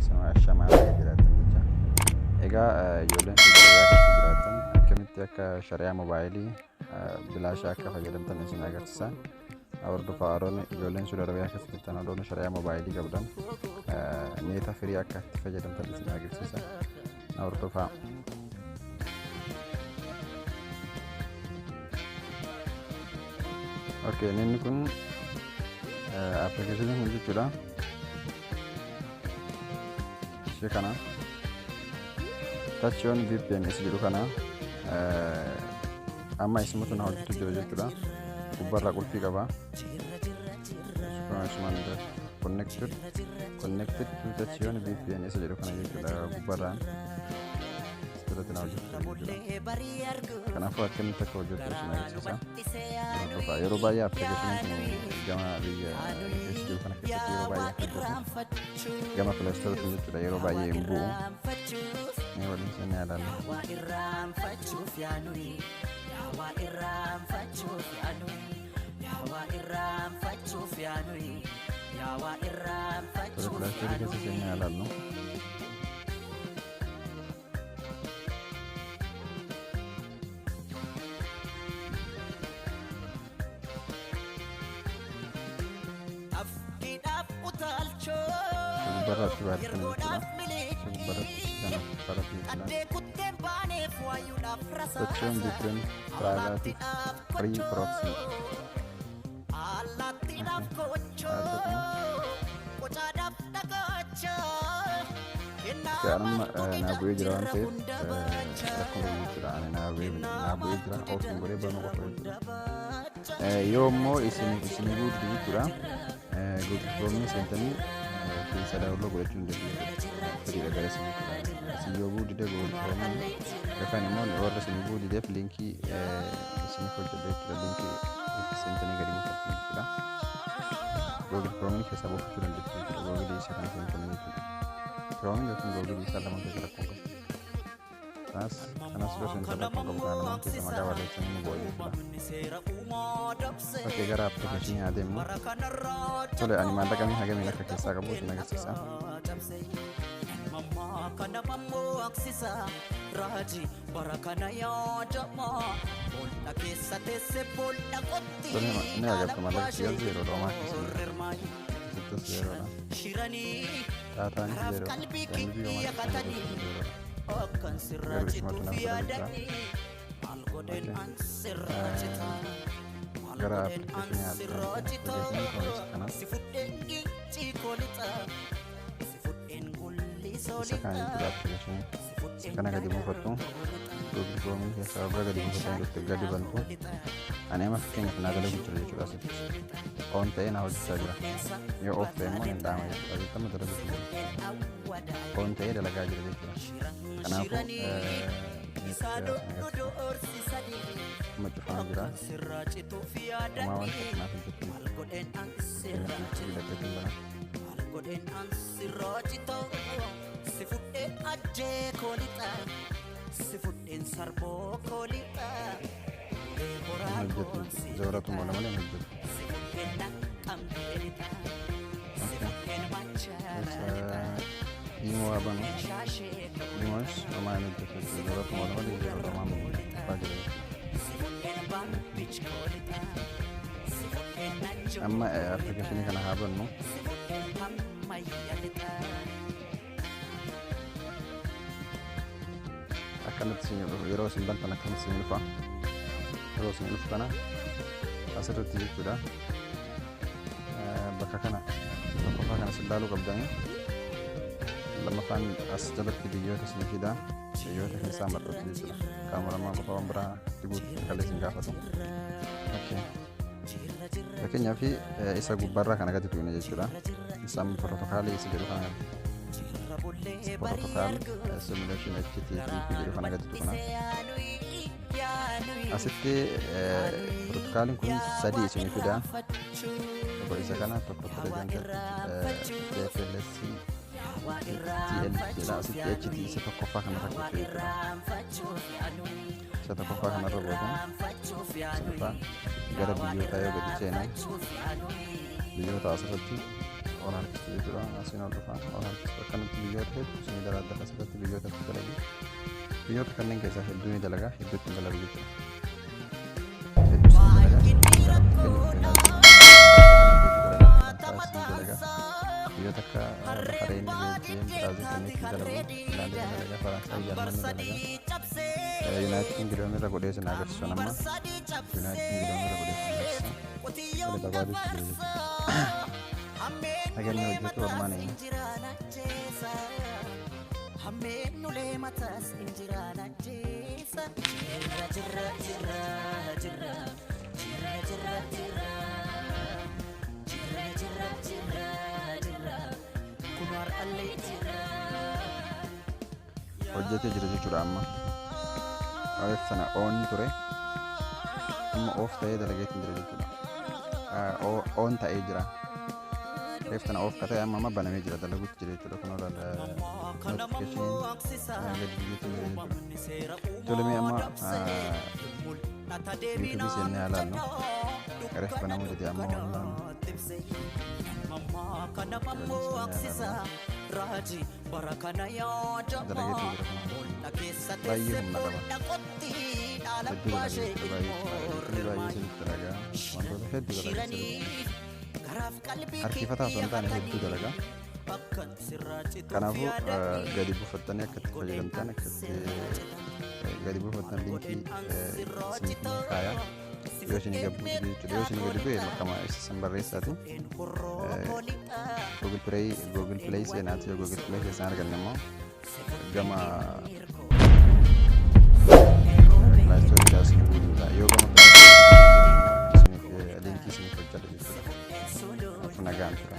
Keessanuu ashamaa baga jiraattan jecha. Egaa ijoolleen Saudi Arabiyaa keessa jiraattan akkamitti akka shari'aa moobaayilii bilaashaa akka fayyadamtan isin agarsiisa. Hordofaa, warroonni ijoolleen Saudi Arabiyaa keessa jirtan, warroonni shari'aa moobaayilii qabdan neeta firii akka itti fayyadamtan isin agarsiisa. Hordofaa. Okay, inni kun appilikeeshiniin kun jechuudha. Ishee kana Touch on VPN isa jedhu kana amma isumatu na hojjetu jira jechuudha. Gubbaarraa qulfii qaba. Isumaan connected to Touch on VPN isa jedhu kana jechuudha, gubbaarraan asirratti na hojjetu jira jechuudha. Kanaafuu akkamitti akka hojjetu isin agarsiisa. Hordofaa. Yeroo baay'ee appilikeeshiniin kun gama biyya keessa jiru kana keessatti yeroo baay'ee akka hojjetu gama Play Storetiin jechuudha, yeroo baay'ee hin bu'u. Mee waliin seennee ilaallu. Waa irraanfachuuf yaanuyi, yaa irraanfachuuf yaanuyi, yaa irraanfachuuf yaanuyi, yaa Tola, irraanfachuuf Play Store keessa seennee ilaallu. Afkiidhaaf utaalchoo Gubbaarratti baay'atanii jechuudha. yergoodhaaf Isa gubbaarratti kana gubbaarratti jechuudha. Qaddee kutteen baaneef waayuudhaaf Touch on rasaasa VPN private free proxy. Allaattiidhaaf kochoo qocaadhaaf dhagaacha. Amma naa bu'ee jira waan ta'eef rakkoo qabu jechuudha. Ani naa bu'ee jira, ofiin godhee banuu qofa jechuudha. Yoo immoo isin guutu jechuudha. Google Chrome seentanii keessa download godhachuu hin dandeessu. Firiidha gara isin jechuudha. Isin yoo bu'uu dide Google Chrome yookaan immoo warra isin bu'uu dideef liinkii isiniif hojjedha jechuudha. Liinkii seentanii gadi buufattu jechuudha. Google Chrome keessaa buufachuu dandeessu jechuudha. Google isa kana seentanii jechuudha. Chrome yookiin Google isaa lamaan keessa rakkoo qabu. Kanas yoo seentan rakkoo qabu, kana lamaan keessa maqaa barreessanii ni bu'a jechuudha. Okay, gara appilikeeshinii haa deemnu. Tole, ani maallaqa mee hagamiin akka keessaa qabu isin agarsiisa. Kana mammaksisa raaji bara kana yaadama bool'a keessa teesse bool'a qotti. Tole, ni agartu, maallaqa kiyya zeeroodha, homaa keessa hin jiru. Asittis zeeroodha. Shiranii Daataanis karaaf zeeroodha. qalbii MB homaa keessa hin kiyya jiru, zeeroodha. Akkan sirraa Garuu isumatu cituuf naaf godha jechuudha. yaadanii maal godheen Okay. an sirraa cita, maal Gara godheen an appilikeeshinii haa deemnu. sirraa cita. Appilikeeshiniin kun isa kana. Si fudheen gincii koolixa, si fudheen gullisoo Isa kana jechuudha lixa, appilikeeshinii. si fudheen Kana gadi buufattu. Google Chrome keessaa waggaa gadi buufattan jirtu gadi bantu. Ani amma fakkeenyaaf naa dalagu jira jechuudha asitti. On ta'ee naa hojjechaa jira. Yoo off ta'e immoo hin dhaama jechuudha. Asitti amma dalagu jira. On ta'ee dalagaa jira jechuudha. Kanaafuu amma cufaa jira. Sirraa cituuf Homaa yaadanii wanta kanaaf hojjetu. Maal godheen an sirraa cita, Fakkeenyaaf bana. maal godheen an sirraa cita, si fudheen ajjee koolixa, si fudheen sarboo koolixa. Hin hojjetu. Zooratu moola malee hin hojjetu. Si fudheen naqqamtee lixa, si fudheen machaara lixa, Imo waa banu. shaashee Imoos homaa hin hojjetu jechuudha. Zooratu moola malee zeeroodha, homaa cufaa jira jechuudha. Si fudheen baambich koolixa, si fudheen najjoo Amma appilikeeshinii kana haa bannu. Si fudheen hammayya lixa. Akkanatti isin dhufu, yeroo isin bantan akkanatti isin dhufa. Yeroo isin dhufu kana asirratti jechuudha. Bakka kana tokkoffaa kana isin ilaaluu qabdanii. Lammaffaan as jalatti biyyoota isin fida. Biyyoota keessaa marxatu jechuudha. Qaama qofa waan biraa itti guutuu kalee isin gaafatu. Okay. Fakkeenyaaf isa gubbaarraa kana gadi tuqne jechuudha. Isa amma protocol isa jedhu kana, protocol simulation HTTP jedhu kana gadi tuqna. Asitti protocoliin kun sadii isinii fida. Tokko isa kana, tokko present TLS TL jedha. Asitti HT isa tokkoffaa kanarra gootu jechuudha. Isa tokkoffaa kanarra gootu. Sadaffaa gara biyyootaa yoo gadi seenan biyyoota asirratti Ol harkistu jechuudha. Asiin ol dhufa, ol harkistu. Akkanatti biyyoota hedduu isinii dalagaa. Asirratti biyyoota itti dalagu, biyyoota kanneen keessaa hedduu ni dalagaa, hedduu ittiin dalagu jechuudha. Hedduu isinii dalagaa, fakkeenyaaf dalagaa biyyoota akka Bahareen, Beeljiyeem, Biraazil kanneen ittiin dalagu. Finlaandii ni dalagaa, Faransaay, Jarman ni dalagaa. United Kingdom irra godhee isin agarsiisu. Amma United Kingdom irra godhee isin agarsiisa. Wali barbaadutti jira jechuudha. Haganni hojjetu oolmaan eenyu. Hammeennulee mataas injiraan ajjeesa. Jirra jirra jirra jirra jirra jirra jirra jirra jirra jirra jirra kun har'allee jirra. Hojjetee jira jechuudha amma. Off sana on ture. Amma off ta'ee dalageetiin jira jechuudha. On ta'ee jira. Reef tana off ka ta'e amma banamee jira, dalaguutti jira jechuudha. Kun notification gadi biyyeetiin jira jechuudha. Tole, mee amma YouTube seennee haa ilaallu. Reef banamuu dide, amma waan ilaallu. Kana mammaksisa raajii bara kana yaadama. Dalageetiin jira kun. Boolla keessa Baay'ee teesse humna qaba. boolla qotti dhaala Hedduu dalaga baashee jechuudha. Baay'ee baay'ee sirriitti dalagaa. Wantoota hedduu dalaga shiranii sirriitti. garaaf qalbii Harkifataa osoo hin taane hedduu dalaga. bakka sirraa cituuf Kanaafuu yaadanii gadi buufattanii akka itti fayyadamtan, akka itti gadi buufattan linkii isiniif ni kaaya. Yoo isinii gad bu'u jechuudha. Yoo isinii gadi bu'e maqama isa san barreessaati. Google Play, Google Play seenaati. Yoo Google Play keessan arganne immoo gama Play Store irraa isinii bu'uu danda'a. Yoo gama Play Store isiniif linkii isiniif hojjedha jechuudha. Kanaafuu nagaan tura.